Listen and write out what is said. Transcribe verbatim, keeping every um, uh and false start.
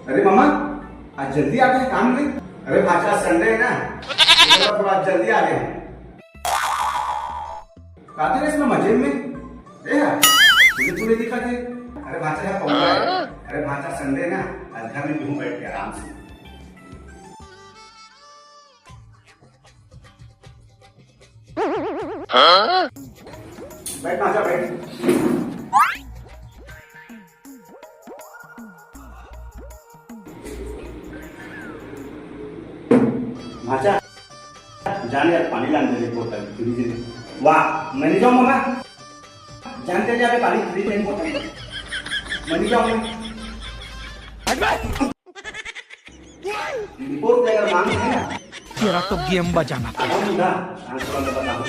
अरे मामा, आज जल्दी आ गए काम में। अरे भांचा, संडे है ना, तो थोड़ा जल्दी आ गए हैं। काते रहे इसमें मजे में। ए यार, तुझे तूने दिखा दे। अरे भांचा, यहाँ पंगा है। अरे भांचा, संडे ना, आज घर में भी हूँ बैठ के आराम से। बैठ भांचा, बैठ। भांचा, जाने यार, पानी लाने दे बोतल, फ्रिज में। वाह, मैं नहीं जाऊंगा मैं। जानते जाके पानी फ्रिज में बोतल। मैं नहीं जाऊंगा। रिपोर्ट लेकर मांग है ना। तेरा तो गेम बजाना था। अब हम ना, आंसर मैं बताऊं।